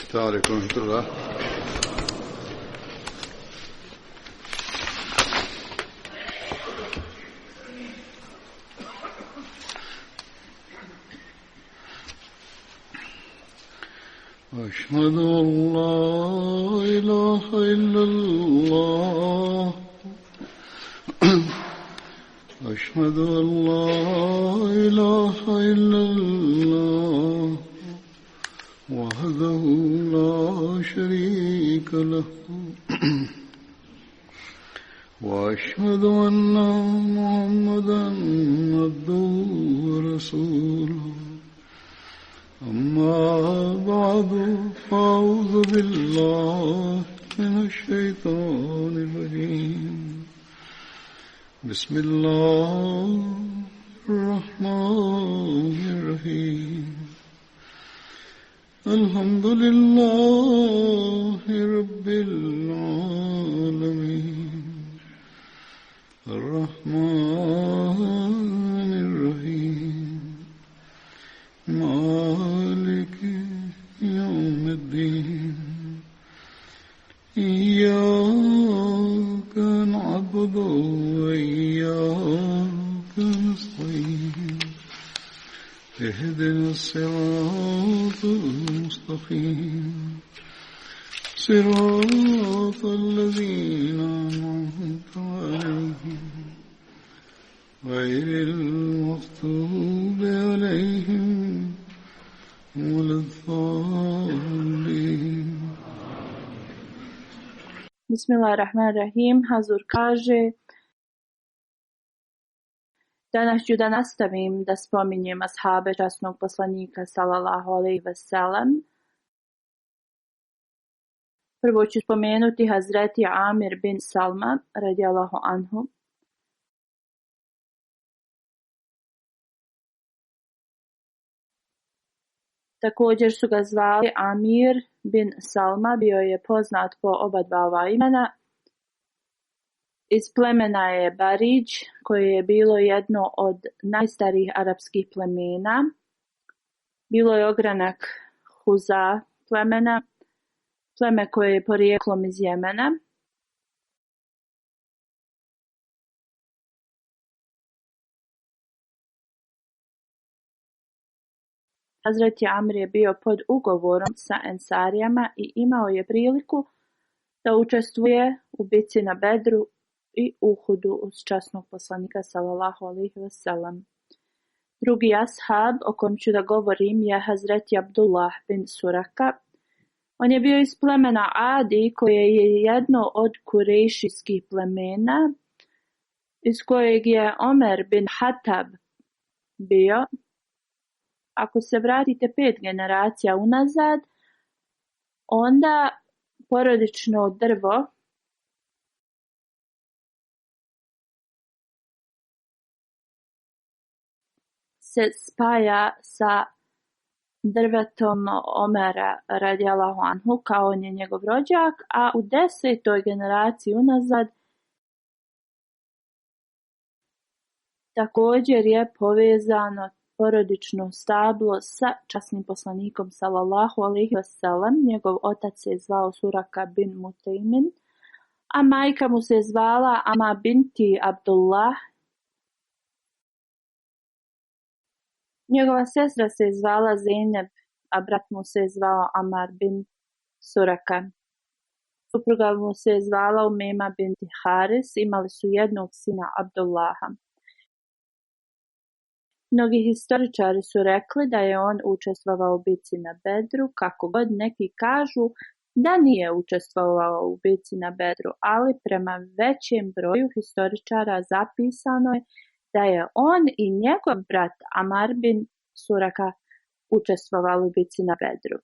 السلام عليكم ورحمة الله. أشهد أن لا إله إلا الله. أشهد أن لا إله إلا الله وحده لا شريك له وأشهد أن محمدا عبده ورسوله. أما بعد فأعوذ بالله من الشيطان الرجيم. بسم الله الرحمن الرحيم. الحمد لله رب العالمين الرحمن الرحيم مالك يوم الدين. إياك نعبد وإياك نستعين. اهدنا الصراط المستقيم صراط الذين أنعمت عليهم غير المغضوب عليهم ولا الضالين. Bismillahirrahmanirrahim. Hazur kaže: danas ću da nastavim da spominjem ashabe časnog poslanika sallallahu alejhi ve sellem. Prvo ću spomenuti Hazreti Amir bin Salma radijallahu anhu. Također su ga zvali Amir bin Salma, bio je poznat po oba dva ova imena. Iz plemena je Baridž, koje je bilo jedno od najstarijih arapskih plemena. Bilo je ogranak Huza plemena, pleme koje je porijeklom iz Jemena. Hazreti Amr je bio pod ugovorom sa Ensarijama i imao je priliku da učestvuje u bitci na Bedru i Uhudu uz časnog poslanika sallallahu alejhi ve sellem. Drugi ashab o kojem ću da govorim je Hazreti Abdullah bin Suraka. On je bio iz plemena Adi, koje je jedno od kurejšijskih plemena, iz kojeg je Omer bin Hatab bio. Ako se vratite 5 generacija unazad, onda porodično drvo se spaja sa drvetom Omera radijallahu anhu, kao on je njegov rođak, a u 10. generaciji unazad također je povezano porodično stablo sa časnim poslanikom sallallahu alejhi ve sellem. Njegov otac se zvao Suraka bin Mutejmin, a majka mu se zvala Ama binti Abdullah. Njegova sestra se zvala Zeynep, a brat mu se zvao Amar bin Suraka. Supruga mu se zvala Umema binti Haris. Imali su jednog sina Abdullaha. Mnogi historičari su rekli da je on učestvovao u bitci na Bedru, kako god neki kažu da nije učestvovao u bitci na Bedru, ali prema većem broju historičara zapisano je da je on i njegov brat Amar bin Suraka učestvovali u bitci na Bedru.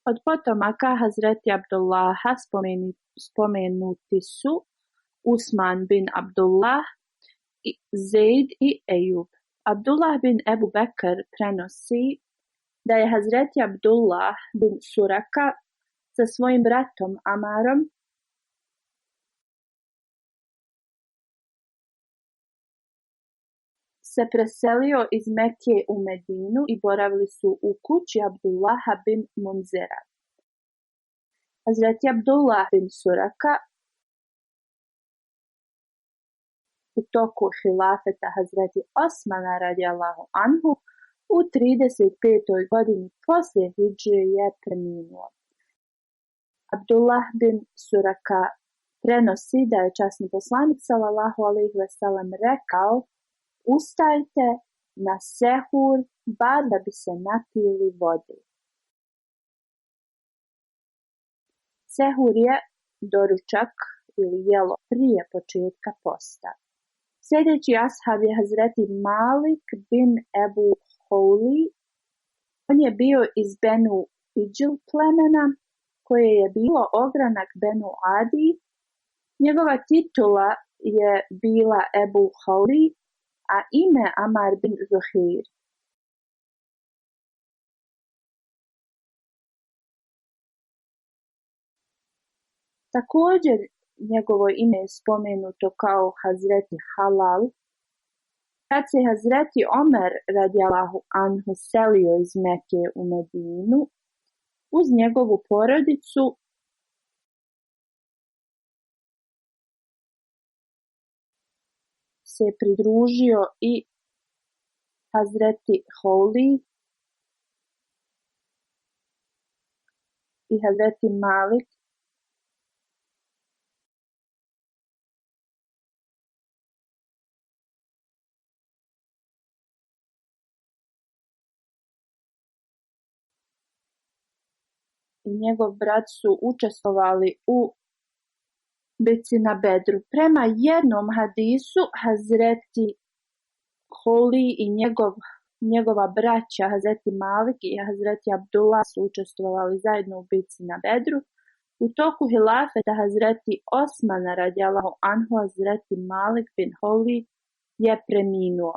Od potomaka Hazreti Abdullaha spomenuti su Usman bin Abdullah, Zeid i Ejub. Abdullah bin Ebu Bekr prenosi da je Hazreti Abdullah bin Suraka sa svojim bratom Amarom se preselio iz Mekije u Medinu i boravili su u kući Abdullaha bin Munzira. Hazreti Abdullah bin Suraka u toku hilafeta Hazreti Osmana radijallahu anhu u 35. godini poslije hidžre je preminuo. Abdullah bin Suraka prenosi da je časni poslanik sallallahu alejhi ve sellem rekao: ustajte na sehur, bar da bi se napili vode. Sehur je doručak ili jelo prije početka posta. Sljedeći ashab je Hazreti Malik bin Ebu Houli. On je bio iz Benu Idžil plemena, koje je bilo ogranak Benu Adi. Njegova titula je bila Ebu Houli, a ime Amar bin Zuhir. Također njegovo ime je spomenuto kao Hazreti Halal. Kad se Hazreti Omer radijallahu anhu selio iz Meke u Medinu, uz njegovu porodicu se pridružio i Hazreti Houli i Hazreti Malik. I njegov brat su učestvovali u bitci na Bedru. Prema jednom hadisu, Hazreti Houli i njegova braća, Hazreti Malik i Hazreti Abdullah su učestvovali zajedno u bitci na Bedru. U toku hilafeta Hazreti Osmana radijallahu anhu, Hazreti Malik bin Houli je preminuo.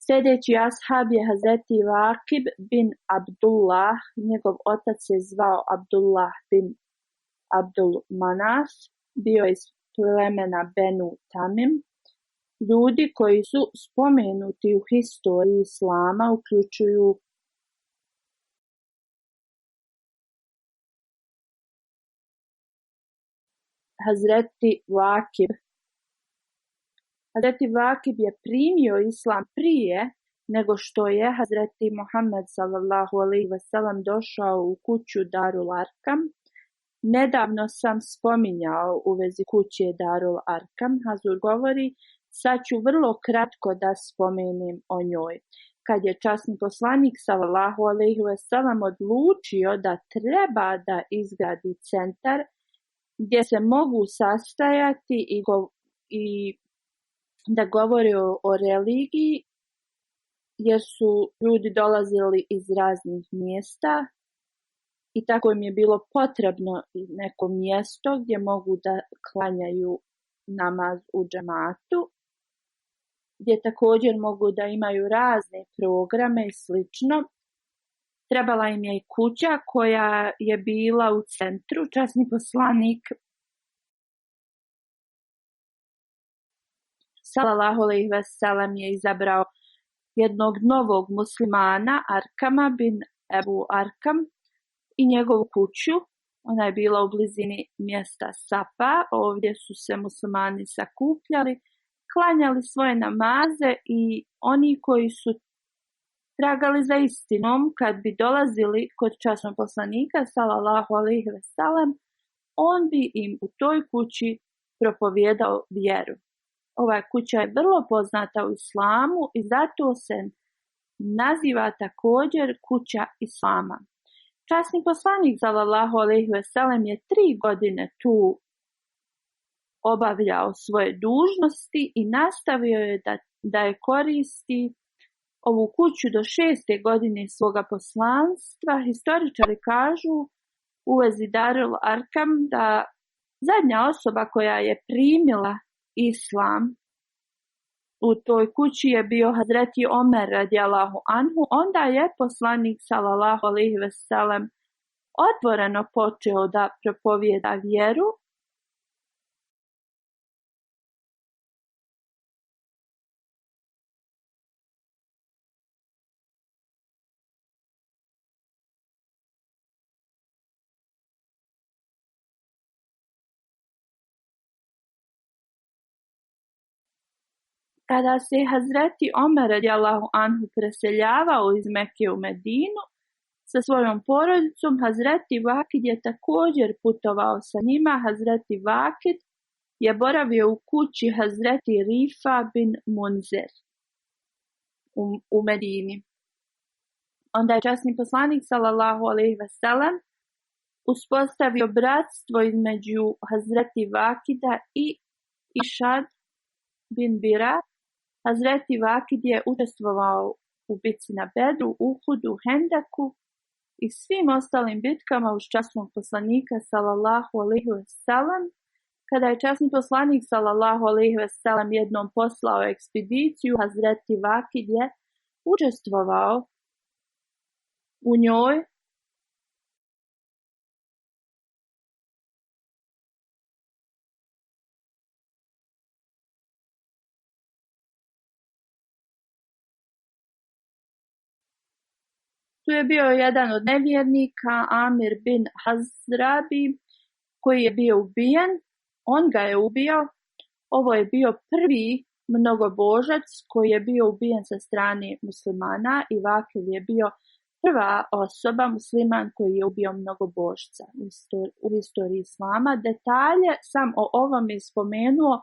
Sljedeći ashab je Hazreti Vakib bin Abdullah. Njegov otac se zvao Abdullah bin Abdul Manaf. Bio iz plemena Benu Tamim. Ljudi koji su spomenuti u historiji islama uključuju Hazreti Vakib. Hazreti Vakib je primio islam prije nego što je Hazreti Muhammed sallallahu alejhi ve sellem došao u kuću Darul Arkam. Nedavno sam spominjao u vezi kuće Darul Arkam. Hazur govori: sad ću vrlo kratko da spomenem o njoj. Kad je časni poslanik sallallahu alejhi ve sellem odlučio da treba da izgradi centar gdje se mogu sastajati i da govore o religiji, jer su ljudi dolazili iz raznih mjesta i tako im je bilo potrebno neko mjesto gdje mogu da klanjaju namaz u džematu, gdje također mogu da imaju razne programe i slično. Trebala im je i kuća koja je bila u centru. Časni poslanik sallallahu alejhi ve sellem je izabrao jednog novog muslimana, Arkama bin Ebu Arkam, i njegovu kuću. Ona je bila u blizini mjesta Safa. Ovdje su se muslimani sakupljali, klanjali svoje namaze i oni koji su tragali za istinom, kad bi dolazili kod časnog poslanika sallallahu alejhi ve sellem, on bi im u toj kući propovijedao vjeru. Ova kuća je vrlo poznata u islamu i zato se naziva također kuća islama. Časni poslanik sallallahu alejhi ve sellem je 3 godine tu obavljao svoje dužnosti i nastavio je da je koristi ovu kuću do 6. godine svoga poslanstva. Historičari kažu u vezi Darul Arkam da zadnja osoba koja je primila islam u toj kući je bio Hazreti Omer radijallahu anhu. Onda je poslanik sallallahu alejhi ve sellem otvoreno počeo da propovijeda vjeru. Kada se Hazreti Omer radijallahu anhu preseljavao iz Mekke u Medinu sa svojom porodicom, Hazreti Vakid je također putovao sa njima. Hazreti Vakid je boravio u kući Hazreti Rifa bin Munzer u Medini. Onda je časni poslanik sallallahu alejhi ve sellem uspostavio bratstvo između Hazreti Vakida i Išad bin Bira. Hazreti Vakid je učestvovao u bitci na Bedru, Uhudu, Hendaku i svim ostalim bitkama uz časnog poslanika sallallahu alejhi ve sellem. Kada je časni poslanik sallallahu alejhi ve sellem jednom poslao ekspediciju, Hazreti Vakid je učestvovao u njoj. Tu je bio jedan od nevjernika, Amir bin Hazrabi, koji je bio ubijen. On ga je ubio. Ovo je bio prvi mnogobožac koji je bio ubijen sa strane muslimana i Vakil je bio prva osoba musliman koji je ubio mnogobožca u historiji islama. Detalje sam o ovome spomenuo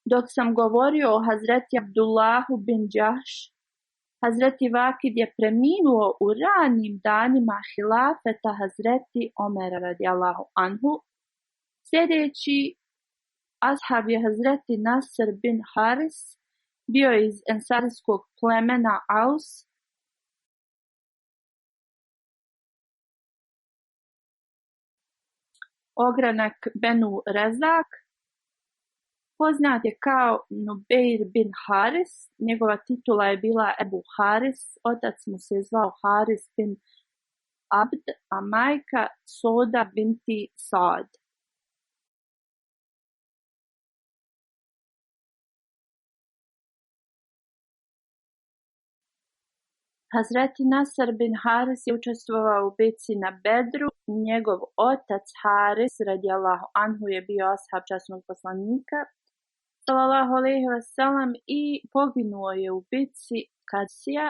dok sam govorio o Hazreti Abdullahu bin Džahš. Hazreti Vakid je preminuo u ranim danima hilafeta Hazreti Omera radijallahu anhu. Sljedeći ashab je Hazreti Nasr bin Haris, bio iz ensarijskog plemena Aus. Ogranak Benu Rezak, poznat je kao Nubeir bin Haris, njegova titula je bila Ebu Haris, otac mu se zvao Haris bin Abd, a majka Soda binti Saad. Hazreti Nasr bin Haris je učestvovao u bitci na Bedru. Njegov otac Haris radijallahu anhu je bio ashab časnog poslanika sallallahu alejhi ve sellem i poginuo je u bitci Kadsija.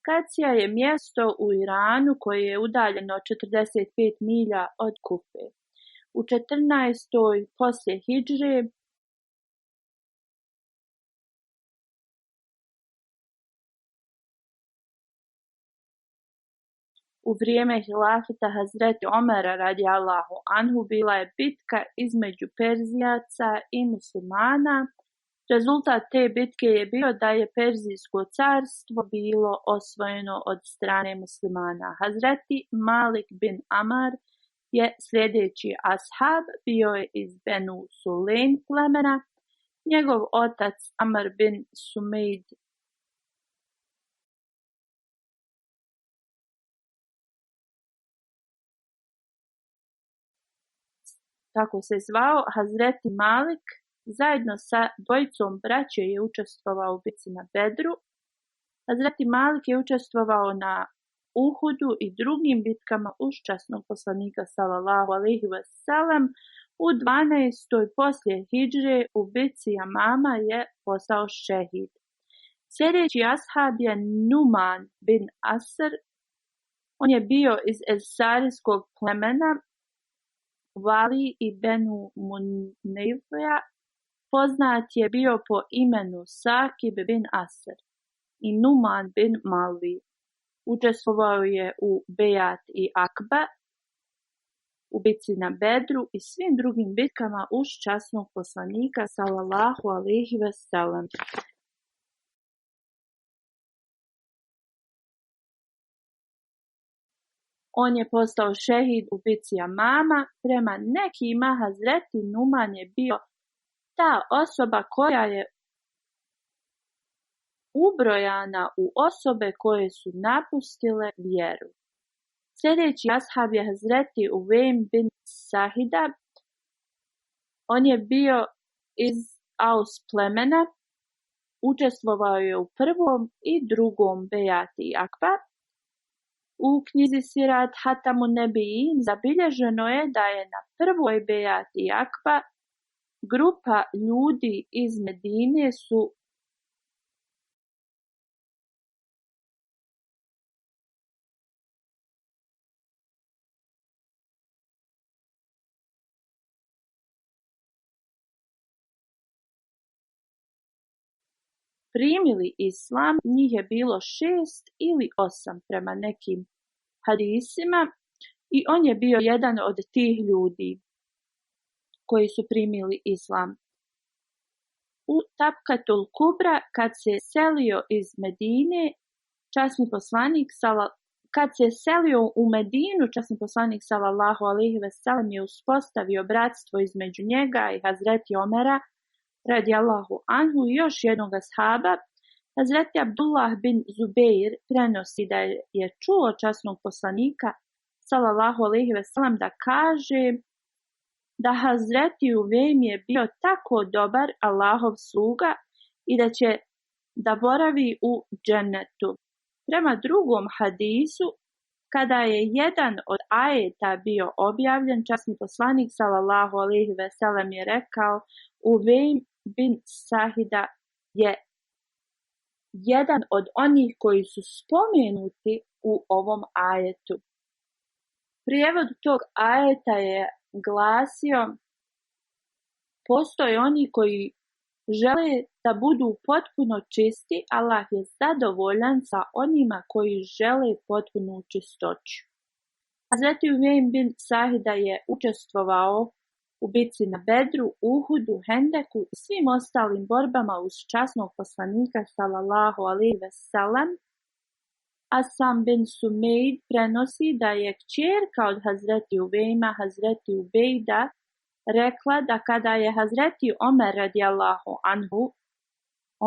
Kadsija je mjesto u Iranu koje je udaljeno 45 milja od Kufe. U 14. poslije hidžre u vrijeme hilafeta Hazreti Omera radijallahu anhu bila je bitka između Perzijaca i muslimana. Rezultat te bitke je bio da je Perzijsko carstvo bilo osvojeno od strane muslimana. Hazreti Malik bin Amar je sljedeći ashab, bio je iz Benu Sulejm plemena. Njegov otac Amr bin Sumeid tako se zvao. Hazreti Malik zajedno sa dvojicom braće je učestvovao u bitci na Bedru. Hazreti Malik je učestvovao na Uhudu i drugim bitkama uz časnog poslanika sallallahu alejhi ve sellem. U 12. poslije hidžre u bitci Jamama je postao šehid. Sljedeći ashab je Numan bin Asr. On je bio iz ensarijskog plemena Vali i Benu Munevija. Poznat je bio po imenu Sakib bin Asr i Numan bin Malvi. Učestvovao je u Bejat i Akba, u bitci na Bedru i svim drugim bitkama uz časnog poslanika sallallahu alejhi ve sellem. On je postao šehid u bitci Jamama. Prema nekima Hazreti Numan je bio ta osoba koja je ubrojana u osobe koje su napustile vjeru. Sljedeći ashab je Hazreti Uvejm bin Sahida. On je bio iz Aus plemena. Učestvovao je u prvom i drugom Bejati i Akba. U knjizi Sirat Hatamun Nebijin zabilježeno je da je na prvoj Bejati i Akba grupa ljudi iz Medine su primili islam, njih je bilo 6 ili 8 prema nekim hadisima, i on je bio jedan od tih ljudi koji su primili islam. U Tabkatul Kubra, kad se selio iz Medine, kad se selio u Medinu, časni poslanik sallallahu alejhi ve sellem je uspostavio bratstvo između njega i Hazreti Omera radijallahu anhu i još jednog ashaba. Hazreti Abdullah bin Zubeir prenosi da je čuo časnog poslanika sallallahu alejhi ve sellem da kaže da Hazreti Uvejm je bio tako dobar Allahov sluga i da će da boravi u džennetu. Prema drugom hadisu, kada je jedan od ajeta bio objavljen, časni poslanik sallallahu alejhi ve sellem je rekao: Uvejm bin Sahida je jedan od onih koji su spomenuti u ovom ajetu. Prijevod tog ajeta je glasio: postoje oni koji žele da budu potpuno čisti, Allah je zadovoljan sa onima koji žele potpunu čistoću. Hazreti Uvejm bin Sahida je učestvovao u bitci na Bedru, Uhudu, Hendeku i svim ostalim borbama uz časnog poslanika sallallahu alejhi ve sellem. Asam bin Sumeid prenosi da je kćerka od Hazreti Uvejma, Hazreti Ubejda, rekla da kada je Hazreti Omer radijallahu anhu,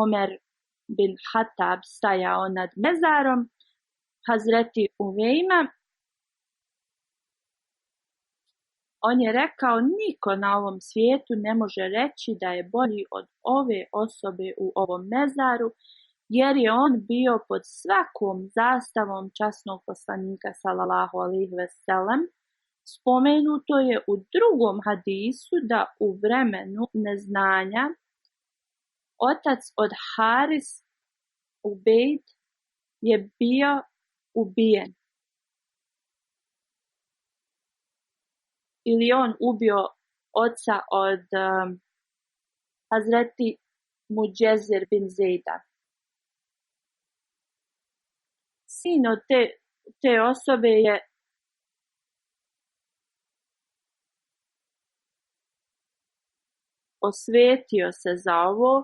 Omer bin Hatab, stajao nad mezarom Hazreti Uvejma, on je rekao: niko na ovom svijetu ne može reći da je bolji od ove osobe u ovom mezaru, jer je on bio pod svakom zastavom časnog poslanika sallallahu alejhi ve sellem. Spomenuto je u drugom hadisu da u vremenu neznanja otac od Haris, Ubejd, je bio ubijen. Ili on ubio oca od Hazreti Muđezir bin Zejda. Sin od te osobe je osvetio se za ovo.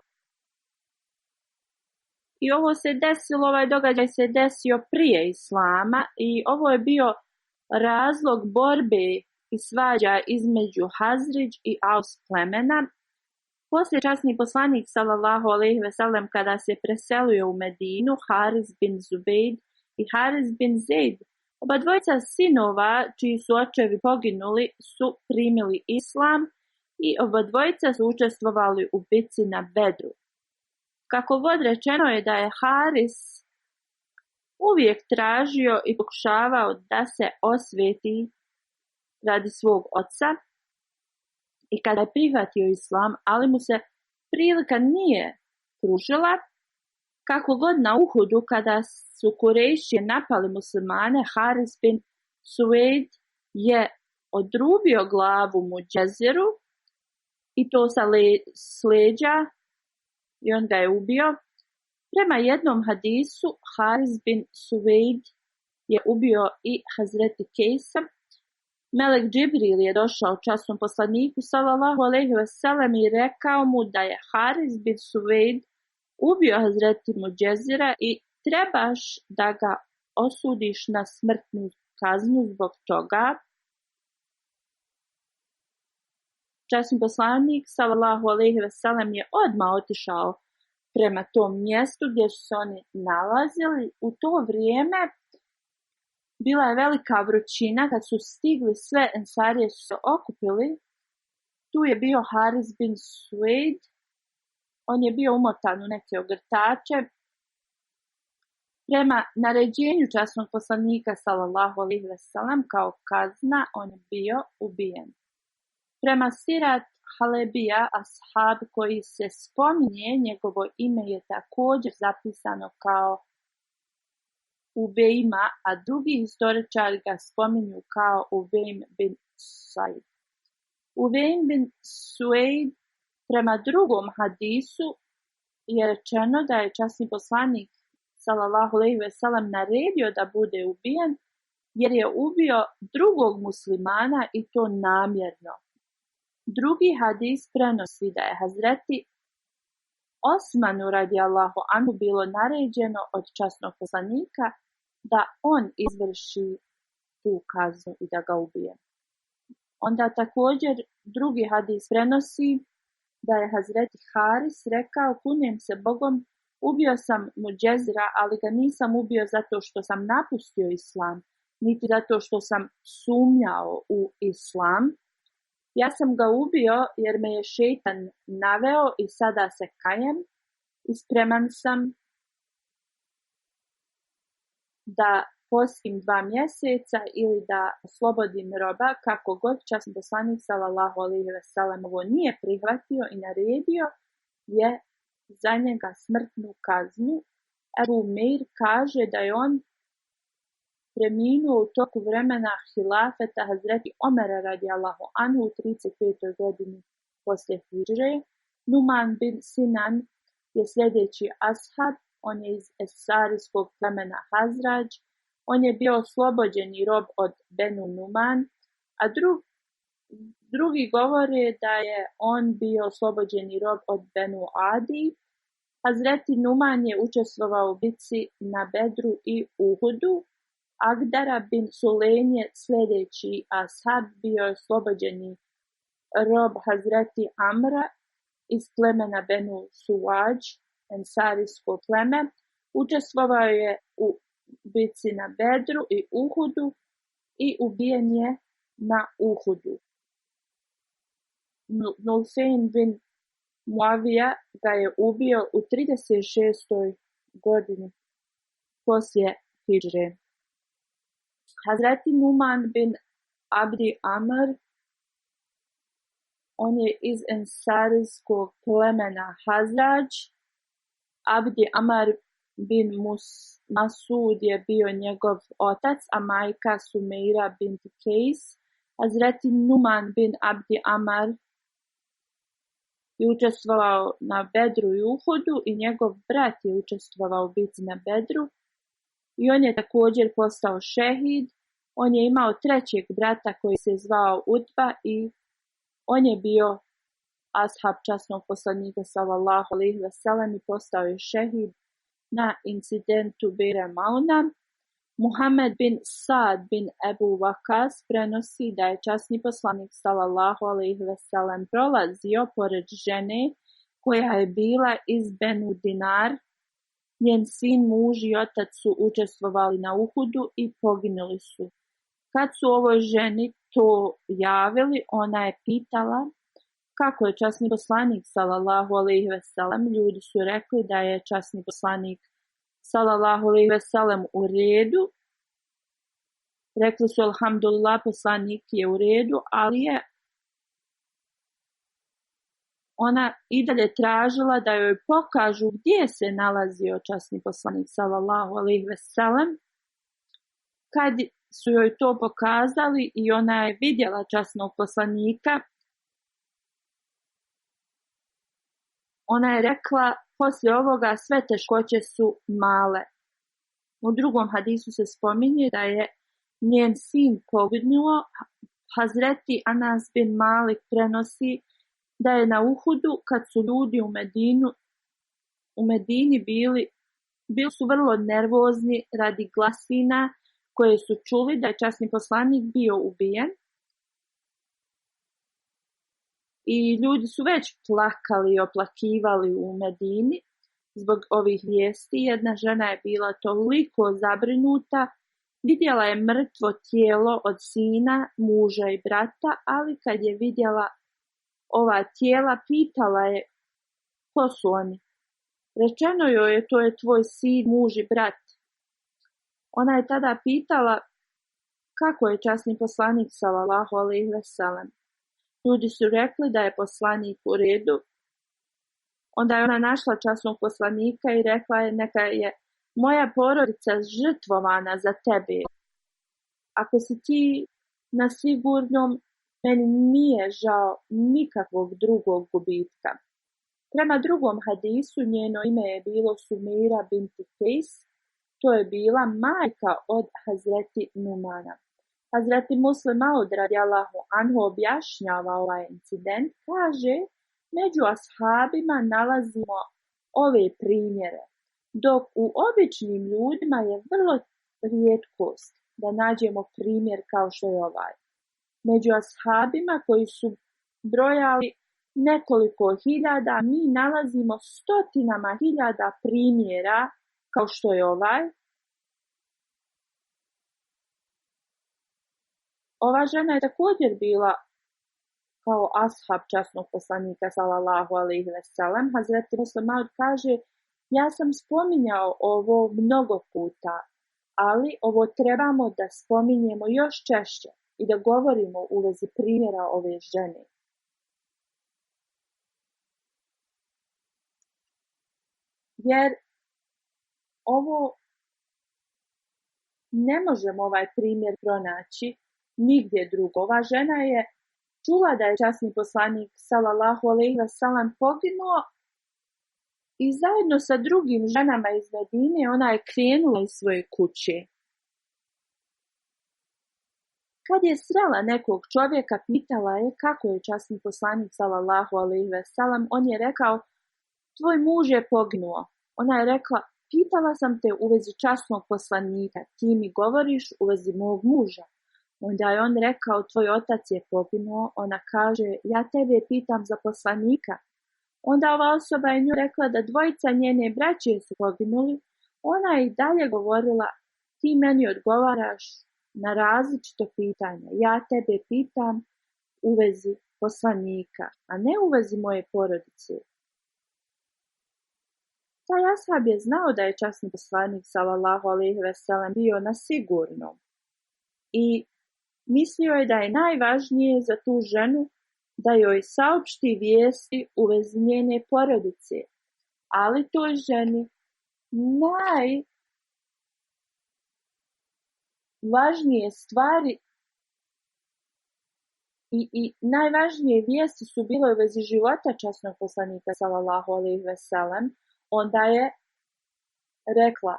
I ovo se desilo, ovaj događaj se desio prije Islama i ovo je bio razlog borbe i svađa između Hazridž i Aus plemena. Poslije časni poslanik sallallahu alejhi ve sellem kada se preselio u Medinu, Haris bin Zubejd i Haris bin Zejd, oba dvojica sinova čiji su očevi poginuli, su primili islam i oba dvojica su učestvovali u bitci na Bedru. Kako god rečeno je da je Haris uvijek tražio i pokušavao da se osveti radi svog oca i kada je prihvatio islam, ali mu se prilika nije pružila. Kako god na Uhudu, kada su Kurejšije napali muslimane, Haris bin Suvejd je odrubio glavu Muđeziru i to sa leđa i on ga je ubio. Prema jednom hadisu, Haris bin Suvejd je ubio i Hazreti Kejsa. Melek Džibril je došao časnom poslaniku sallallahu alejhi ve sellem i rekao mu da je Haris bin Suvejd ubio Hazreti Muđezira i trebaš da ga osudiš na smrtnu kaznu zbog toga. Časni poslanik sallallahu alejhi ve sellem je odmah otišao prema tom mjestu gdje su se oni nalazili. U to vrijeme bila je velika vrućina, kad su stigli sve ensarije su se okupili. Tu je bio Haris bin Suvejd, on je bio umotan u neke ogrtače. Prema naređenju časnog poslanika sallallahu alejhi ve sellem kao kazna on je bio ubijen. Prema Sirat Halebija, ashab koji se spominje, njegovo ime je također zapisano kao Uvejma, a drugi historičari ga spominju kao Uvejm bin Said. Uvejm bin Suejd prema drugom hadisu je rečeno da je časni poslanik sallallahu alejhi ve sellem naredio da bude ubijen jer je ubio drugog muslimana i to namjerno. Drugi hadis prenosi da je Hazreti Osmanu radijallahu anhu bilo naređeno od časnog poslanika da on izvrši tu kaznu i da ga ubije. Onda također drugi hadis prenosi da je Hazreti Haris rekao: kunem se Bogom, ubio sam Muđezira, ali ga nisam ubio zato što sam napustio islam, niti zato što sam sumnjao u islam. Ja sam ga ubio jer me je šejtan naveo i sada se kajem i spreman sam da postim 2 mjeseca ili da oslobodim roba, kako god. Časni poslanik sallallahu alejhi ve sellem ovo nije prihvatio i naredio je za njega smrtnu kaznu. Ebu Meir kaže da je on preminuo u toku vremena hilafeta Hazreti Omera radijallahu anhu u 35. godini poslije hidžre. Numan bin Sinan je sljedeći ashab, on je iz esarijskog plemena Hazrađ. On je bio oslobođeni rob od Benu Numan, a drugi govore da je on bio oslobođeni rob od Benu Adi. Hazreti Numan je učestvovao u bitci na Bedru i Uhudu. Agdara bin Sulejn je sljedeći ashab, bio je oslobođeni rob Hazreti Amra iz plemena Benu Suvađ, ensarijsko pleme. Učestvovao je u bitci na Bedru i Uhudu i ubijen je na Uhudu. Nufejn bin Muavija ga je ubio u 36. godini poslije hidžre. Hazreti Numan bin Abdi Amr, on je iz ensarijskog plemena Hazrađ. Abdi Amr bin Masud je bio njegov otac, a majka Sumeira bint Kejs. Hazreti Numan bin Abdi Amr je učestvovao na Bedru i Uhudu i njegov brat je učestvovao u bitci na Bedru i on je također postao šehid. On je imao 3. brata koji se zvao Utba i on je bio ashab časnog poslanika sallallahu alejhi ve sellem i postao je šehid na incidentu Bira Mauna. Muhammed bin Sad bin Ebu Vakas prenosi da je časni poslanik sallallahu alejhi ve sellem prolazio pored žene koja je bila iz Benu Dinar. Njen sin, muž i otac su učestvovali na Uhudu i poginuli su. Kad su ovoj ženi to javili, ona je pitala kako je časni poslanik sallallahu alejhi ve sellem. Ljudi su rekli da je časni poslanik sallallahu alejhi ve sellem u redu. Rekli su alhamdulillah, poslanik je u redu, ali je ona i dalje tražila da joj pokažu gdje se nalazio časni poslanik sallallahu alejhi ve sellem. Kad su joj to pokazali i ona je vidjela časnog poslanika, ona je rekla: poslije ovoga sve teškoće su male. U drugom hadisu se spominje da je njen sin poginuo. Hazreti Anas bin Malik prenosi da je na Uhudu, kad su ljudi u Medini bili su vrlo nervozni radi glasina koje su čuli da je časni poslanik bio ubijen. I ljudi su već plakali i oplakivali u Medini zbog ovih vijesti. Jedna žena je bila toliko zabrinuta, vidjela je mrtvo tijelo od sina, muža i brata, ali kad je vidjela ova tijela, pitala je ko su oni. Rečeno joj je: to je tvoj sin, muž i brat. Ona je tada pitala kako je časni poslanik sallallahu alejhi ve sellem. Ljudi su rekli da je poslanik u redu. Onda je ona našla časnog poslanika i rekla je: neka je moja porodica žrtvovana za tebe. Ako si ti na sigurnom, meni nije žao nikakvog drugog gubitka. Prema drugom hadisu njeno ime je bilo Sumira binti Kejs, to je bila majka od Hazreti Numana. Hazreti Muslim Maud radijallahu anhu objašnjava ovaj incident, kaže: među ashabima nalazimo ove primjere, dok u običnim ljudima je vrlo rijetkost da nađemo primjer kao što je ovaj. Među ashabima koji su brojali nekoliko hiljada, mi nalazimo stotinama hiljada primjera kao što je ovaj. Ova žena je također bila kao ashab časnog poslanika sallallahu alejhi ve sellem. Hazreti Muslim Maud kaže: ja sam spominjao ovo mnogo puta, ali ovo trebamo da spominjemo još češće i da govorimo u vezi primjera ove žene. Jer ovo ne možemo ovaj primjer pronaći nigdje drugo. Ova žena je čula da je časni poslanik sallallahu alejhi ve sellem poginuo i zajedno sa drugim ženama iz Medine ona je krenula iz svoje kuće. Kad je srela nekog čovjeka, pitala je kako je časni poslanik sallallahu alejhi ve sellem. On je rekao: tvoj muž je poginuo. Ona je rekla: pitala sam te u vezi časnog poslanika, ti mi govoriš u vezi mog muža. Onda je on rekao: tvoj otac je poginuo. Ona kaže: ja tebe pitam za poslanika. Onda ova osoba je nju rekla da dvojica njene braće su poginuli. Ona je i dalje govorila: ti meni odgovaraš na različito pitanje. Ja tebe pitam u vezi poslanika, a ne u vezi moje porodice. Taj ashab je znao da je časni poslanik sallallahu alejhi ve sellem bio na sigurnom i mislio je da je najvažnije za tu ženu da joj saopšti vijesti u vezi njene porodice, ali toj ženi najvažnije stvari i najvažnije vijesti su bile u vezi života časnog poslanika sallallahu alejhi ve sellem. Onda je rekla: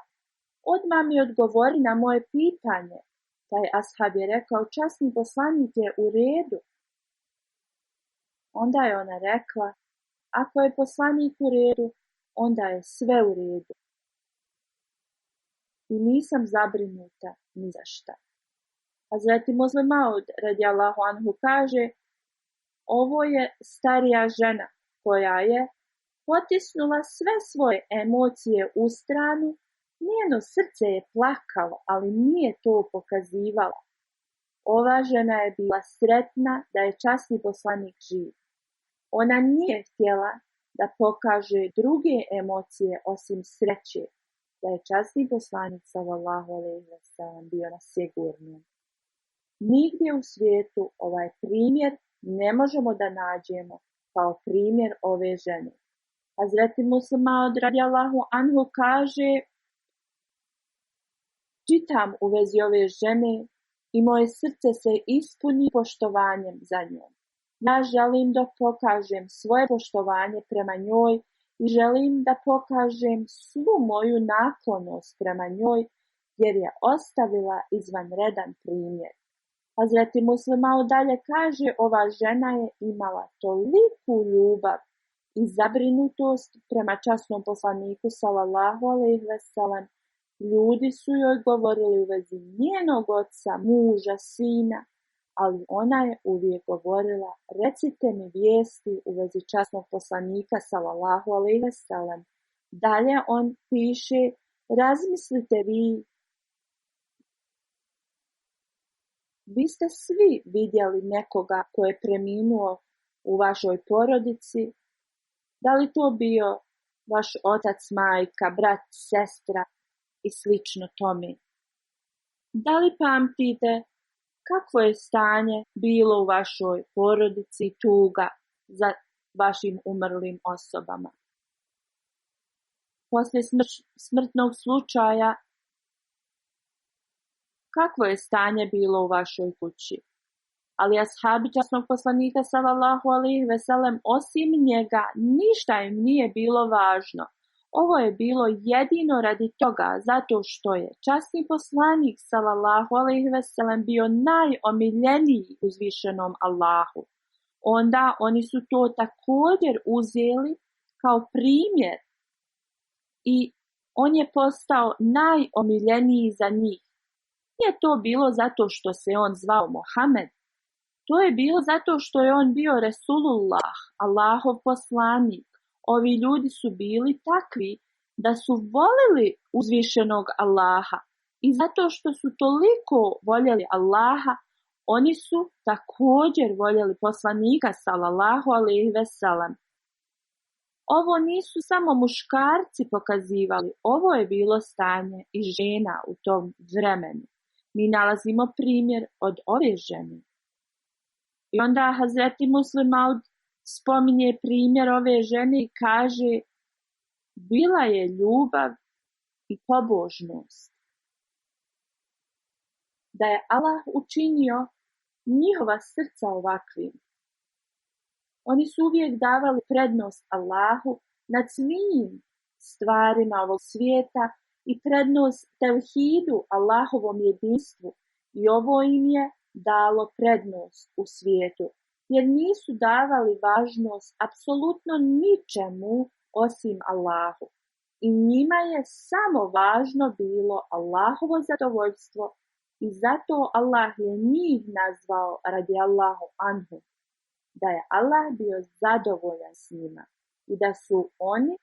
odmah mi odgovori na moje pitanje. Taj ashab je rekao: časni poslanik je u redu. Onda je ona rekla: ako je poslanik u redu, onda je sve u redu. I nisam zabrinuta ni za šta. Hazreti Muslim Maud radijallahu anhu kaže: ovo je starija žena koja je potisnula sve svoje emocije u stranu. Njeno srce je plakalo, ali nije to pokazivala. Ova žena je bila sretna da je časni poslanik živ. Ona nije htjela da pokaže druge emocije osim sreće, da je časni poslanik sallallahu alejhi ve sellem bio na sigurnom. Nigdje u svijetu ovaj primjer ne možemo da nađemo kao primjer ove žene. Hazreti Muslim Maud radijallahu anhu kaže: čitam u vezi ove žene i moje srce se ispuni poštovanjem za njom. Ja želim da pokažem svoje poštovanje prema njoj i želim da pokažem svu moju naklonost prema njoj, jer je ostavila izvanredan primjer. Hazreti Muslim Maud dalje kaže: ova žena je imala toliku ljubav i zabrinutost prema časnom poslaniku sallallahu alejhi ve sellem. Ljudi su joj govorili u vezi njenog oca, muža, sina, ali ona je uvijek govorila: recite mi vijesti u vezi časnog poslanika sallallahu alejhi ve sellem. Dalje on piše: razmislite vi ste svi vidjeli nekoga ko je preminuo u vašoj porodici, da li to bio vaš otac, majka, brat, sestra i slično tome. Da li pamtite kakvo je stanje bilo u vašoj porodici i tuga za vašim umrlim osobama? Poslije smrtnog slučaja, kakvo je stanje bilo u vašoj kući? ali ashabi časnog poslanika sallallahu alejhi ve sellem osim njega ništa im nije bilo važno. Ovo je bilo jedino radi toga zato što je časni poslanik sallallahu alejhi ve sellem bio najomiljeniji uzvišenom Allahu. Onda oni su to također uzeli kao primjer i on je postao najomiljeniji za njih. Nije to bilo zato što se on zvao Mohamed, to je bilo zato što je on bio Resulullah, Allahov poslanik. Ovi ljudi su bili takvi da su volili uzvišenog Allaha i zato što su toliko voljeli Allaha, oni su također voljeli poslanika sallallahu alejhi ve sellem. Ovo nisu samo muškarci pokazivali, ovo je bilo stanje i žena u tom vremenu. Mi nalazimo primjer od ove žene. I onda Hazreti Muslim Maud spominje primjer ove žene i kaže: bila je ljubav i pobožnost. Da je Allah učinio njihova srca ovakvim. Oni su uvijek davali prednost Allahu nad svim stvarima ovog svijeta i prednost tevhidu, Allahovom jedinstvu, i ovo im je dalo prednost u svijetu, jer nisu davali važnost apsolutno ničemu osim Allahu. I njima je samo važno bilo Allahovo zadovoljstvo i zato Allah je njih nazvao radijallahu anhu, da je Allah bio zadovoljan s njima i da su oni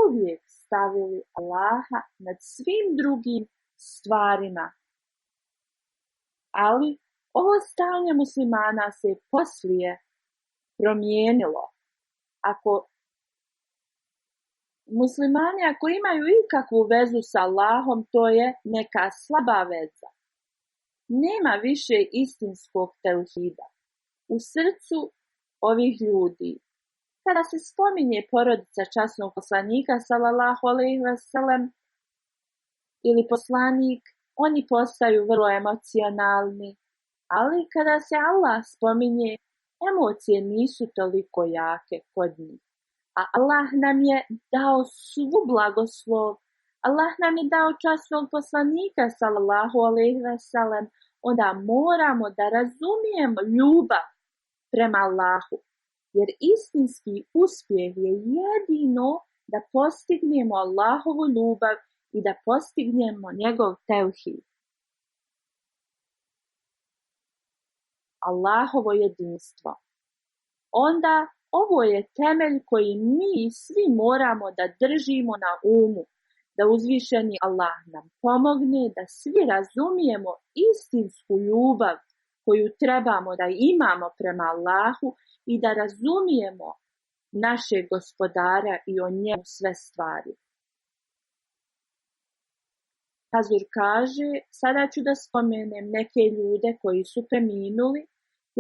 uvijek stavili Allaha nad svim drugim stvarima. Ali ovo stanje muslimana se poslije promijenilo. Muslimani ako imaju ikakvu vezu sa Allahom, to je neka slaba veza. Nema više istinskog tevhida u srcu ovih ljudi. Kada se spominje porodica časnog poslanika sallallahu alejhi ve sellem ili poslanik, oni postaju vrlo emocionalni, ali kada se Allah spominje, emocije nisu toliko jake kod njih. A Allah nam je dao svu blagoslov, Allah nam je dao časnog poslanika sallallahu alejhi ve sellem, onda moramo da razumijemo ljubav prema Allahu, jer istinski uspjeh je jedino da postignemo Allahovu ljubav i da postignemo njegov tevhid. Allahovo jedinstvo. Onda ovo je temelj koji mi svi moramo da držimo na umu, da uzvišeni Allah nam pomogne da svi razumijemo istinsku ljubav koju trebamo da imamo prema Allahu i da razumijemo našeg gospodara i o njemu sve stvari. Hazur kaže: sada ću da spomenem neke ljude koji su preminuli,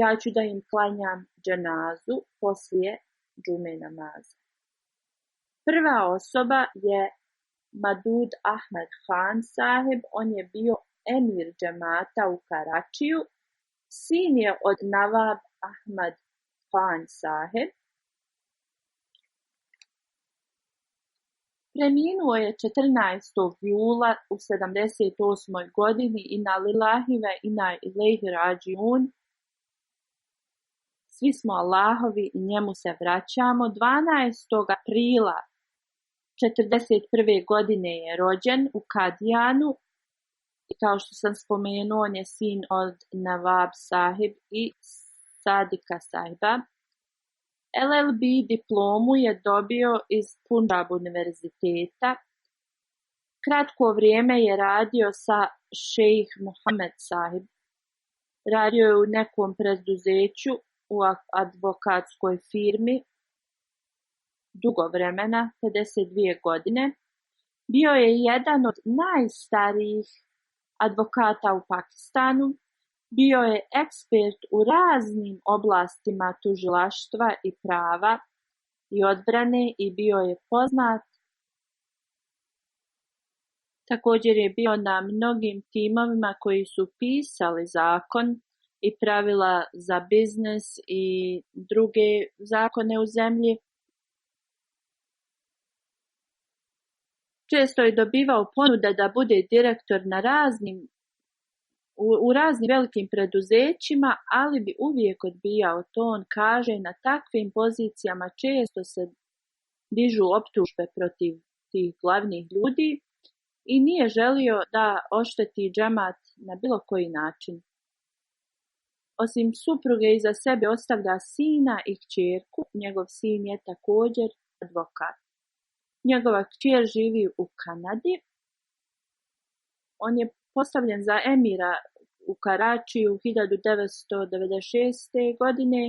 ja ću da im klanjam dženazu poslije džume namaza. Prva osoba je Madud Ahmed Khan sahib, on je bio emir džemata u Karačiju, sin je od Nawab Ahmed Khan sahib. Preminuo je 14. jula u 78. godini i na lillahi ve inna ilejhi rađiun. Svi smo Allahovi i njemu se vraćamo. 12. aprila 41. godine je rođen u Kadijanu i kao što sam spomenuo, on je sin od Nawab sahib i Sadika sahiba. LLB diplomu je dobio iz Punjab univerziteta. Kratko vrijeme je radio sa šejh Muhammad sahib. Radio je u nekom preduzeću u advokatskoj firmi dugo vremena, 52 godine. Bio je jedan od najstarijih advokata u Pakistanu. Bio je ekspert u raznim oblastima tužilaštva i prava i odbrane i bio je poznat. Također je bio na mnogim timovima koji su pisali zakon i pravila za biznis i druge zakone u zemlji. Često je dobivao ponude da bude direktor na u raznim velikim preduzećima, ali bi uvijek odbijao to. On kaže, na takvim pozicijama često se dižu optužbe protiv tih glavnih ljudi i nije želio da ošteti džemat na bilo koji način. Osim supruge iza sebe ostavlja sina i kćerku. Njegov sin je također advokat. Njegova kćer živi u Kanadi. On je postavljen za emira u Karačiju 1996. godine.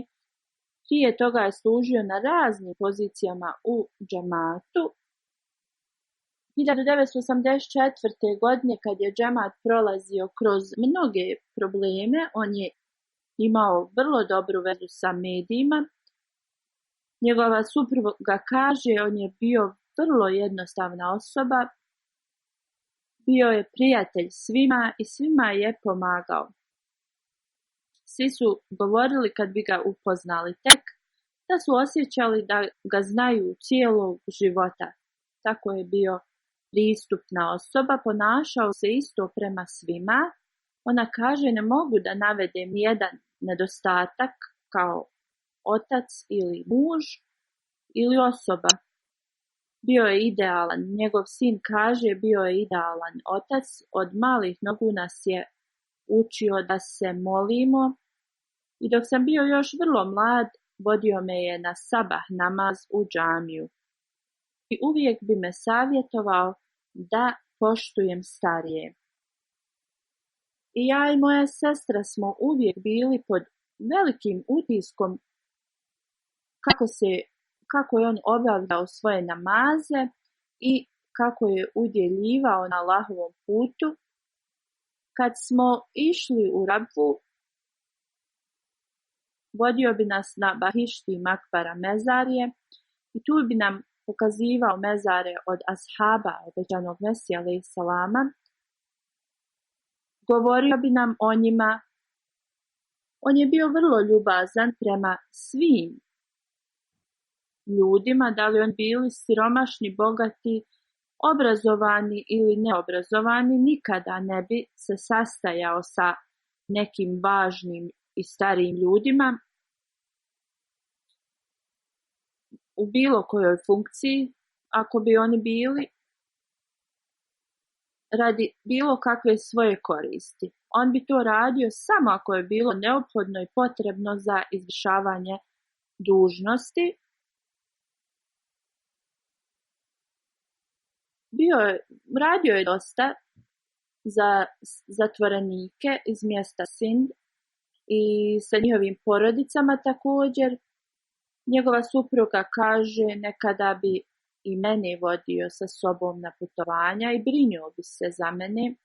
Prije toga je služio na raznim pozicijama u džematu. 1984. godine, kad je džemat prolazio kroz mnoge probleme, on je imao vrlo dobru vezu sa medijima. Njegova supruga kaže, on je bio vrlo jednostavna osoba, bio je prijatelj svima i svima je pomagao. Svi su govorili kad bi ga upoznali tek, da su osjećali da ga znaju cijelog života. Tako je bio pristupna osoba, ponašao se isto prema svima. Ona kaže, ne mogu da navedem jedan nedostatak kao otac ili muž ili osoba. Bio je idealan. Njegov sin kaže, bio je idealan otac. Od malih nogu nas je učio da se molimo i dok sam bio još vrlo mlad, vodio me je na sabah namaz u džamiju. I uvijek bi me savjetovao da poštujem starije. I ja i moja sestra smo uvijek bili pod velikim utiskom kako je on obavljao svoje namaze i kako je udjeljivao na Allahovom putu. Kad smo išli u Rabvu, vodio bi nas na Bahišti Makbara mezarje i tu bi nam pokazivao mezare od ashaba obećanog Mesija alejhi selama. Govorio bi nam o njima. On je bio vrlo ljubazan prema svim ljudima, da li on bili siromašni, bogati, obrazovani ili neobrazovani. Nikada ne bi se sastajao sa nekim važnim i starijim ljudima u bilo kojoj funkciji, ako bi oni bili, radi bilo kakve svoje koristi. On bi to radio samo ako je bilo neophodno i potrebno za izvršavanje dužnosti. Radio je dosta za zatvorenike iz mjesta Sind i sa njihovim porodicama također. Njegova supruga kaže, nekada bi i mene vodio sa sobom na putovanja i brinuo bi se za mene.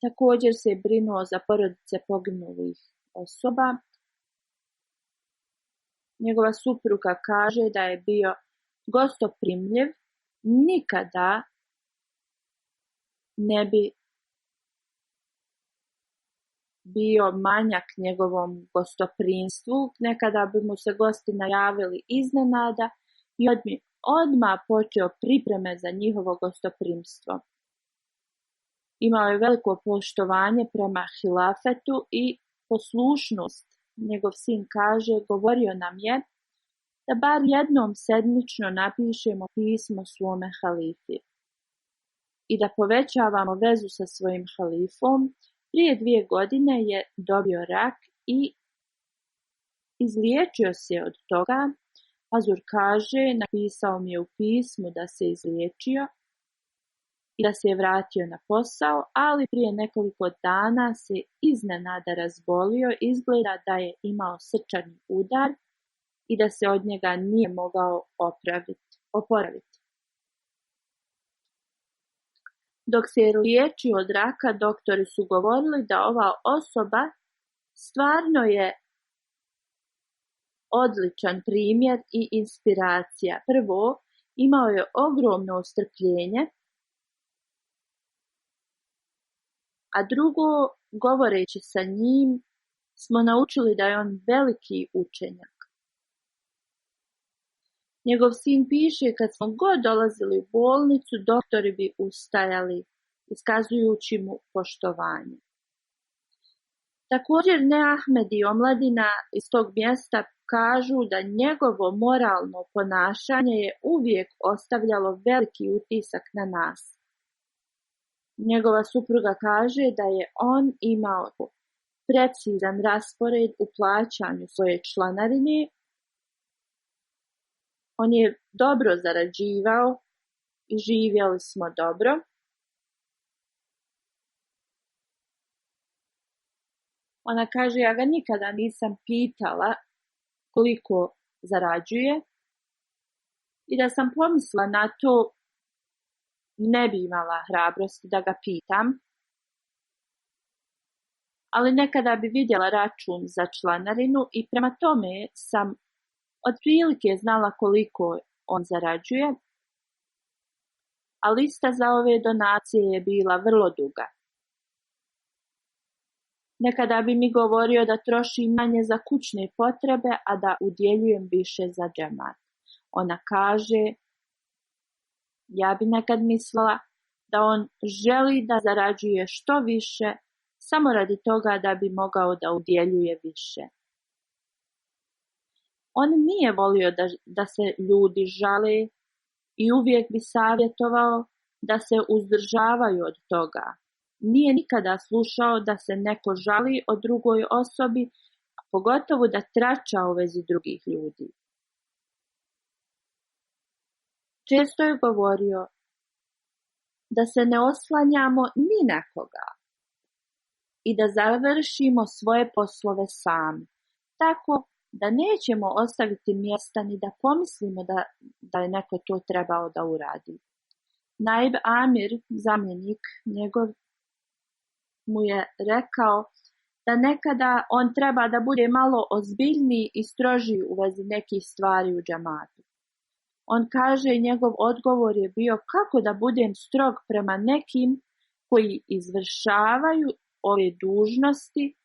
Također se je brinuo za porodice poginulih osoba. Njegova supruga kaže da je bio gostoprimljiv, nikada ne bi bio manjak njegovom gostoprimstvu. Nekada bi mu se gosti najavili iznenada i odmah počeo pripreme za njihovo gostoprimstvo. Imao je veliko poštovanje prema hilafetu i poslušnost. Njegov sin kaže, govorio nam je da bar jednom sedmično napišemo pismo svome halifi i da povećavamo vezu sa svojim halifom. Prije 2 godine je dobio rak i izliječio se od toga. Azur kaže, napisao mi je u pismu da se izliječio i da se je vratio na posao, ali prije nekoliko dana se iznenada razbolio. Izgleda da je imao srčani udar i da se od njega nije mogao oporaviti. Dok se je liječio od raka, doktori su govorili da ova osoba stvarno je odličan primjer i inspiracija. Prvo, imao je ogromno strpljenje. a drugo, govoreći sa njim, smo naučili da je on veliki učenjak. Njegov sin piše, kad smo god dolazili u bolnicu, doktori bi ustajali, iskazujući mu poštovanje. Također Neahmed i omladina iz tog mjesta kažu da njegovo moralno ponašanje je uvijek ostavljalo veliki utisak na nas. Njegova supruga kaže da je on imao precizan raspored u plaćanju svoje članarine. On je dobro zarađivao i živjeli smo dobro. Ona kaže, ja ga nikada nisam pitala koliko zarađuje i da sam pomislila na to, ne bi imala hrabrosti da ga pitam, ali nekada bi vidjela račun za članarinu i prema tome sam otprilike znala koliko on zarađuje, a lista za ove donacije je bila vrlo duga. Nekada bi mi govorio da trošim manje za kućne potrebe, a da udjeljujem više za džemat. Ona kaže, ja bi nekad mislila da on želi da zarađuje što više, samo radi toga da bi mogao da udjeljuje više. On nije volio da se ljudi žale i uvijek bi savjetovao da se uzdržavaju od toga. Nije nikada slušao da se neko žali o drugoj osobi, a pogotovo da trača u vezi drugih ljudi. Često je govorio da se ne oslanjamo ni na koga i da završimo svoje poslove sami, tako da nećemo ostaviti mjesta ni da pomislimo da je neko to trebao da uradi. Naib Amir, zamjenik njegov, mu je rekao da nekada on treba da bude malo ozbiljniji i strožiji u vezi nekih stvari u džamatu. On kaže, njegov odgovor je bio kako da budem strog prema nekim koji izvršavaju ove dužnosti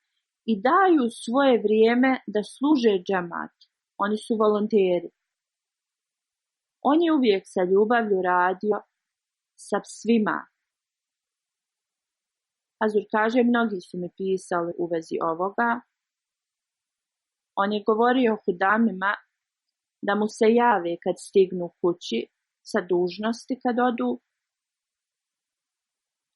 i daju svoje vrijeme da služe džamat. Oni su volonteri. On je uvijek sa ljubavlju radio sa svima. Hazur kaže, mnogi su mi pisali u vezi ovoga. On je govorio hudamima da mu se jave kad stignu kući sa dužnosti kad odu.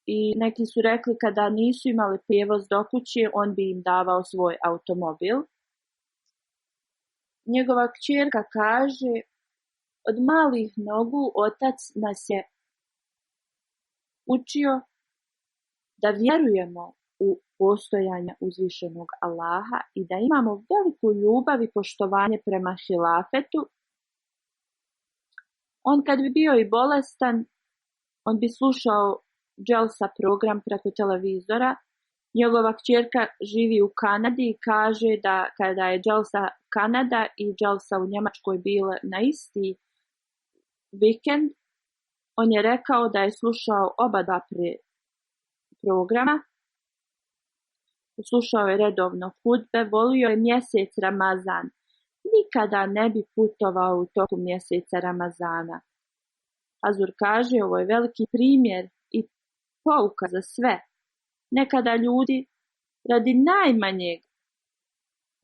I neki su rekli kada nisu imali prijevoz do kuće, on bi im davao svoj automobil. Njegova kćerka kaže, od malih nogu otac nas je učio da vjerujemo u postojanje uzvišenog Allaha i da imamo veliku ljubav i poštovanje prema hilafetu. On kad bi bio i bolestan, on bi slušao Dželsa program preko televizora. Njegova kćerka živi u Kanadi i kaže da kada je Dželsa Kanada i Dželsa u Njemačkoj bile na isti vikend, on je rekao da je slušao oba dva programa. Slušao je redovno hudbe, volio je mjesec Ramazan. Nikada ne bi putovao u toku mjeseca Ramazana. Hazur kaže, ovo je veliki primjer i pouka za sve. Nekada ljudi radi najmanjeg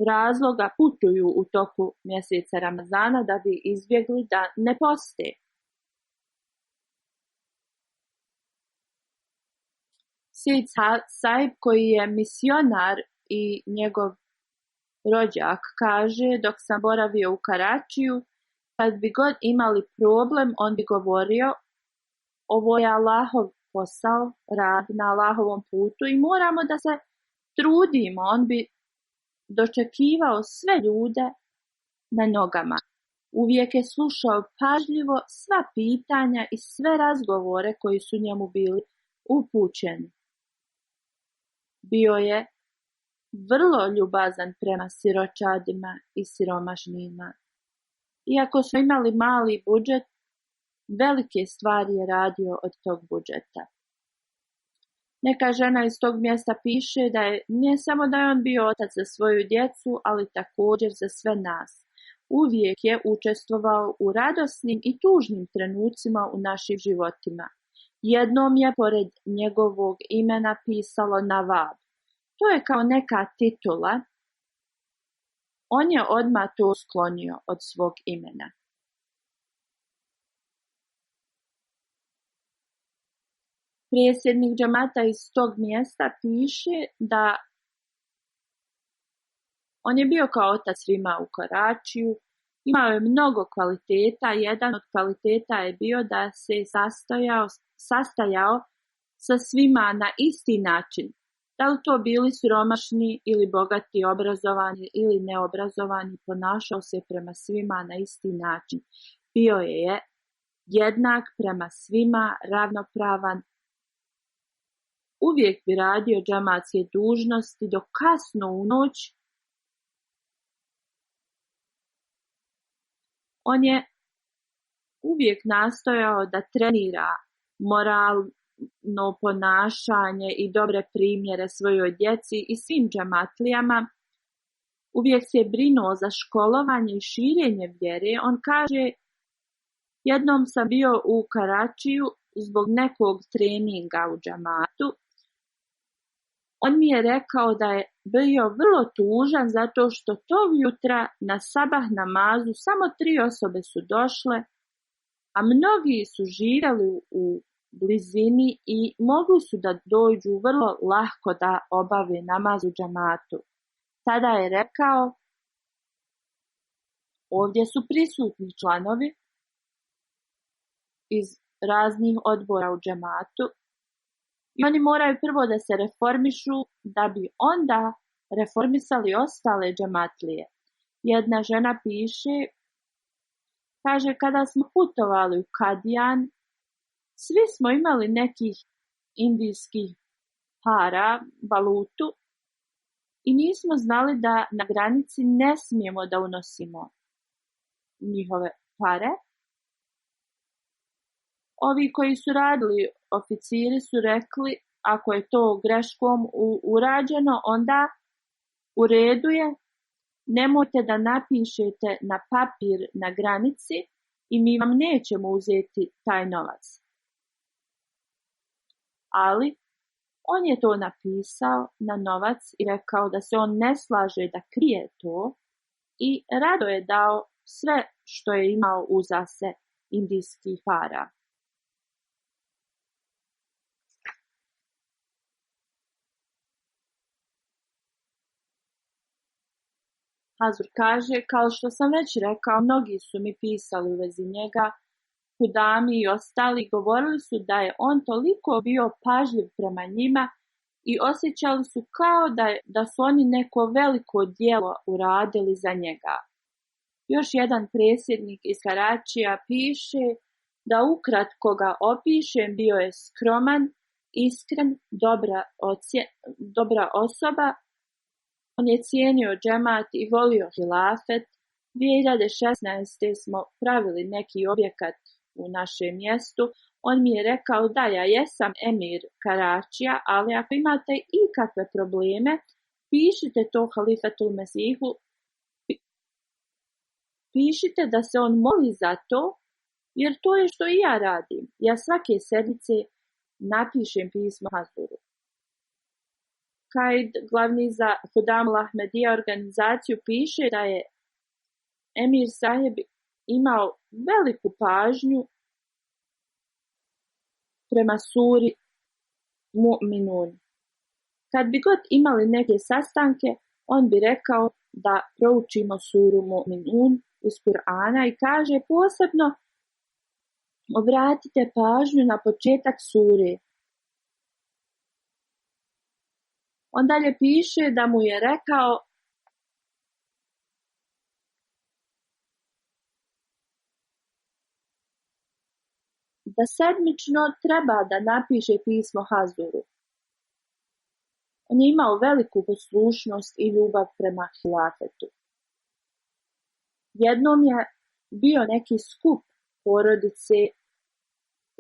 razloga putuju u toku mjeseca Ramazana da bi izbjegli da ne poste. Sejid Saib, koji je misionar i njegov rođak, kaže, dok sam boravio u Karačiju, kad bi god imali problem, on bi govorio, ovo je Allahov posao, rad na Allahovom putu i moramo da se trudimo. On bi dočekivao sve ljude na nogama. Uvijek je slušao pažljivo sva pitanja i sve razgovore koji su njemu bili upućeni. Bio je vrlo ljubazan prema siročadima i siromašnima. Iako su imali mali budžet, velike stvari je radio od tog budžeta. Neka žena iz tog mjesta piše da je nije samo da je on bio otac za svoju djecu, ali također za sve nas. Uvijek je učestvovao u radosnim i tužnim trenucima u našim životima. Jednom je pored njegovog imena pisalo Navab. To je kao neka titula. On je odmah to sklonio od svog imena. Predsjednik džamata iz tog mjesta piše da on je bio kao otac svima u Karačiju, imao je mnogo kvaliteta. Jedan od kvaliteta je bio da se sastajao sa svima na isti način. Da li to bili siromašni ili bogati, obrazovani ili neobrazovani, ponašao se prema svima na isti način. Bio je jednak prema svima, ravnopravan. Uvijek bi radio džamatske dužnosti do kasno u noć. On je uvijek nastojao da trenira moralno ponašanje i dobre primjere svojoj djeci i svim džamatlijama. Uvijek se brinuo za školovanje i širenje vjere. On kaže, jednom sam bio u Karačiju zbog nekog treninga u džamatu. On mi je rekao da je bio vrlo tužan zato što tog jutra na sabah namazu samo 3 osobe su došle, a mnogi su živjeli u blizini i mogli su da dođu vrlo lahko da obave namaz u džamatu. Tada je rekao, ovdje su prisutni članovi iz raznih odbora u džamatu i oni moraju prvo da se reformišu da bi onda reformisali ostale džamatlije. Jedna žena piše, kaže, kada smo putovali u Kadijan, svi smo imali nekih indijskih para, valutu, i nismo znali da na granici ne smijemo da unosimo njihove pare. Ovi koji su radili, oficiri su rekli, ako je to greškom urađeno, onda u redu je, nemojte da napišete na papir na granici i mi vam nećemo uzeti taj novac. Ali on je to napisao na novac i rekao da se on ne slaže da krije to i rado je dao sve što je imao uza se indijskih para. Hazur kaže, kao što sam već rekao, mnogi su mi pisali u vezi njega, Hudami i ostali, govorili su da je on toliko bio pažljiv prema njima i osjećali su kao da su oni neko veliko djelo uradili za njega. Još jedan predsjednik iz Karačija piše da ukratko ga opišem, bio je skroman, iskren, dobra osoba. On je cijenio džemat i volio hilafet. 2016. smo pravili neki objekat u našem mjestu. On mi je rekao da ja jesam emir Karačija, ali ako imate ikakve probleme, pišite to Halifatul Mesihu, pišite da se on moli za to, jer to je što i ja radim. Ja svake sedmice napišem pismo Hazuru. Kaid, glavni za Hudamul Ahmedija organizaciju, piše da je emir sahib imao veliku pažnju prema suri Mu'minun. Kad bi god imali neke sastanke, on bi rekao da proučimo suru Mu'minun iz Kur'ana i kaže posebno obratite pažnju na početak sure. On dalje piše da mu je rekao da sedmično treba da napiše pismo Hazuru. On je imao veliku poslušnost i ljubav prema hilafetu. Jednom je bio neki skup porodice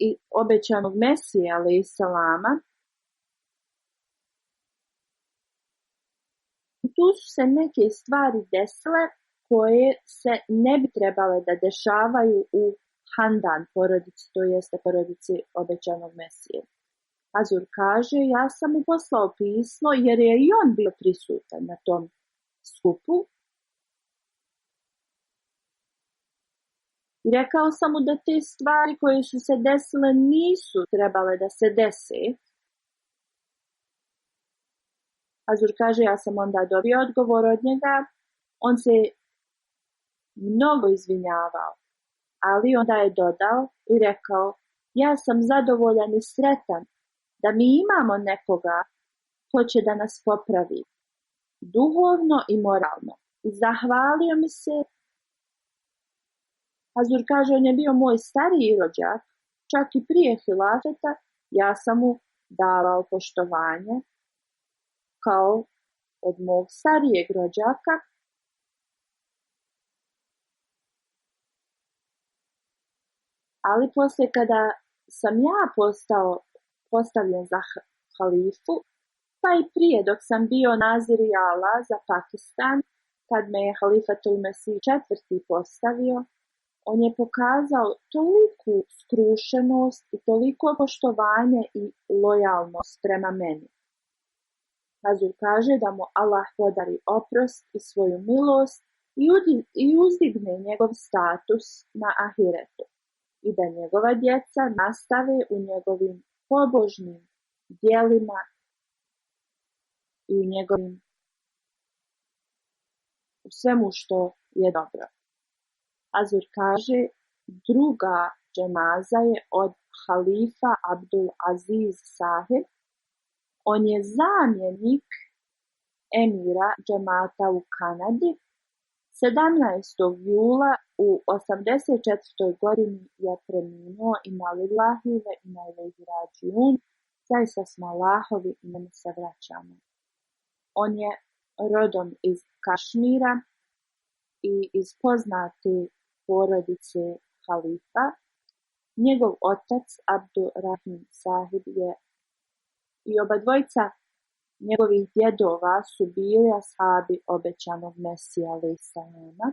i obećanog Mesije, alejselama, tu su se neke stvari desile koje se ne bi trebale da dešavaju u Handan porodici, to jeste porodici obećanog Mesije. Hazur kaže, ja sam mu poslao pismo jer je i on bio prisutan na tom skupu. I rekao sam mu da te stvari koje su se desile nisu trebale da se dese. Hazur kaže, ja sam onda dobio odgovor od njega. On se mnogo izvinjavao, ali onda je dodao i rekao, ja sam zadovoljan i sretan da mi imamo nekoga ko će da nas popravi, duhovno i moralno. I zahvalio mi se. Hazur kaže, on je bio moj stariji rođak, čak i prije hilafeta, ja sam mu davao poštovanje kao od mog starijeg rođaka. Ali poslije kada sam ja postavljen za halifu, pa i prije dok sam bio nazir Jala za Pakistan, kad me je halifatul Mesih IV. Postavio, on je pokazao toliku skrušenost i toliko poštovanje i lojalnost prema meni. Hazur kaže da mu Allah podari oprost i svoju milost i uzdigne njegov status na ahiretu i da njegova djeca nastave u njegovim pobožnim djelima i u svemu što je dobro. Hazur kaže, druga dženaza je od halifa Abdul Aziz Sahib. On je zamjenik emira džemata u Kanadi. 17. jula u 84. godini je preminuo inna lillahi ve inna ilejhi rađiun. Zaista smo Allahovi i njemu se vraćamo. On je rodom iz Kašmira i iz poznate porodice halifa. Njegov otac Abdul Rahim Sahib je i oba dvojica njegovih djedova su bili ashabi obećanog Mesija alejhi selama.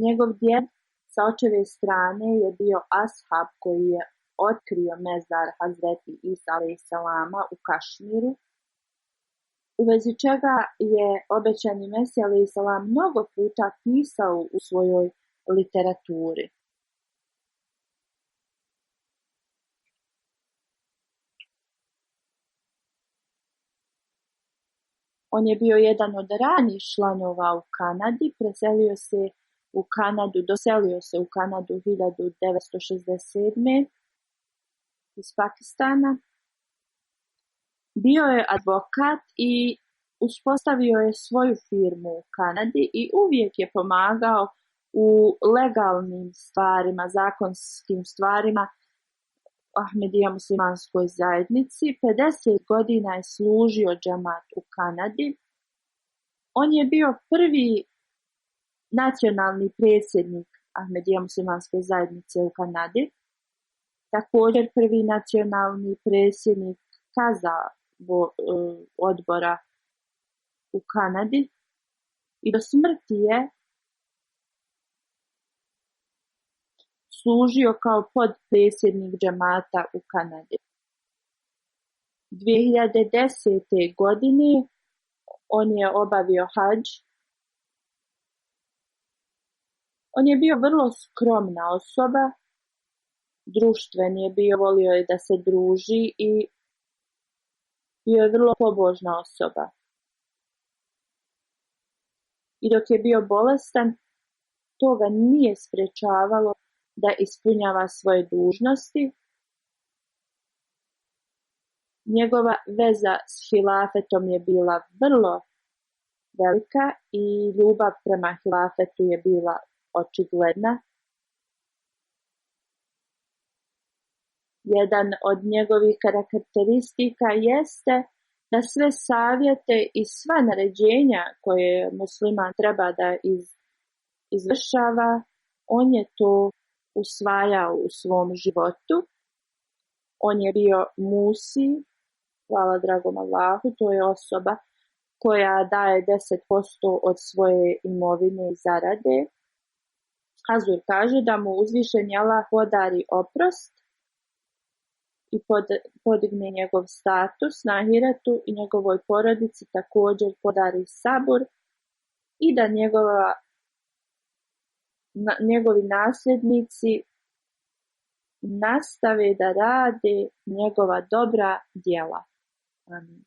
Njegov djed sa očeve strane je bio ashab koji je otkrio mezar Hazreti Isa alejhi selama u Kašmiru, u vezi čega je obećani Mesija alejhi selam mnogo puta pisao u svojoj literaturi. On je bio jedan od ranijih članova u Kanadi, doselio se u Kanadu 1967. iz Pakistana. Bio je advokat i uspostavio je svoju firmu u Kanadi i uvijek je pomagao u legalnim stvarima, zakonskim stvarima Ahmedija muslimanskoj zajednici. 50 godina je služio džemat u Kanadi. On je bio prvi nacionalni predsjednik Ahmedija muslimanske zajednice u Kanadi. Također prvi nacionalni predsjednik kaza odbora u Kanadi. I do smrti je služio kao podpredsjednik džemata u Kanadi. 2010. godine on je obavio hadž. On je bio vrlo skromna osoba, društven je bio, volio je da se druži i bio je vrlo pobožna osoba. I dok je bio bolestan, to ga nije sprečavalo da ispunjava svoje dužnosti. Njegova veza s hilafetom je bila vrlo velika i ljubav prema hilafetu je bila očigledna. Jedan od njegovih karakteristika jeste da sve savjete i sva naređenja koje musliman treba da izvršava, on je to usvajao u svom životu. On je bio musi, Hvala dragom Allahu, to je osoba koja daje 10% od svoje imovine i zarade. Hazur kaže da mu uzvišeni Allah podari oprost i podigne njegov status na ahiretu i njegovoj porodici također podari sabur i da njegovi nasljednici nastave da rade njegova dobra djela. Amin.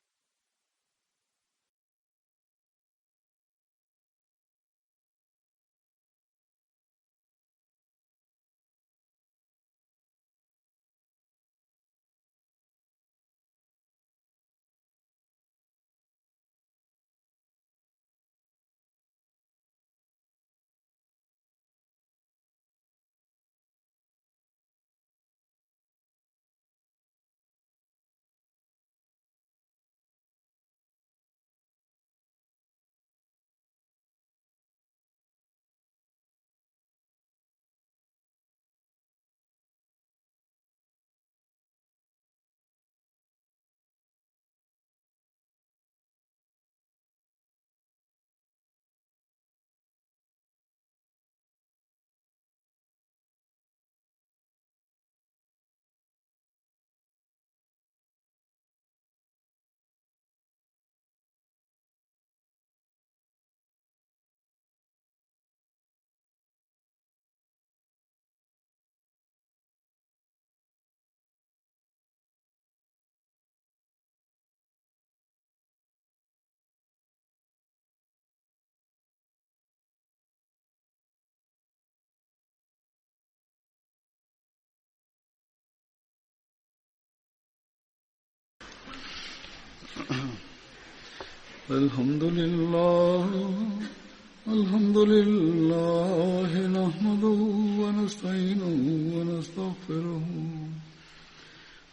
الحمد لله نحمده ونستعينه ونستغفره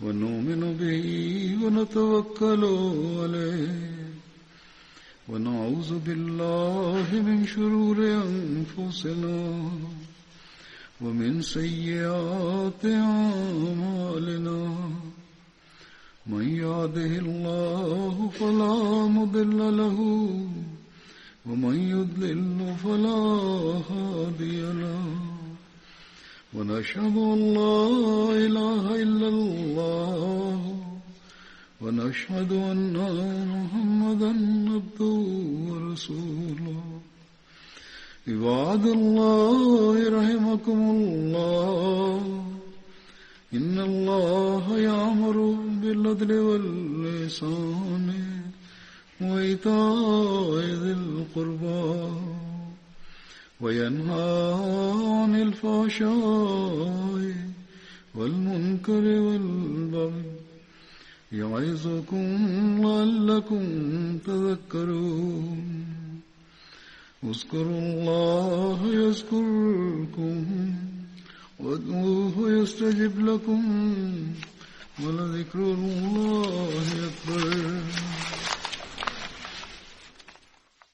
ونؤمن به ونتوكل عليه ونعوذ بالله من شرور أنفسنا ومن سيئات أعمالنا من يهده الله فلا مضل له ومن يضلل فلا هادي له ونشهد أن لا إله إلا الله ونشهد أن محمدا عبده ورسوله عباد الله رحمكم الله إن الله يأمر بالعدل والإحسان وإيتاء ذي القربى وينهى عن الفحشاء والمنكر والبغي يعظكم لعلكم تذكرون اذكروا الله يذكركم وادعوه يستجب لكم ولذكر الله أكبر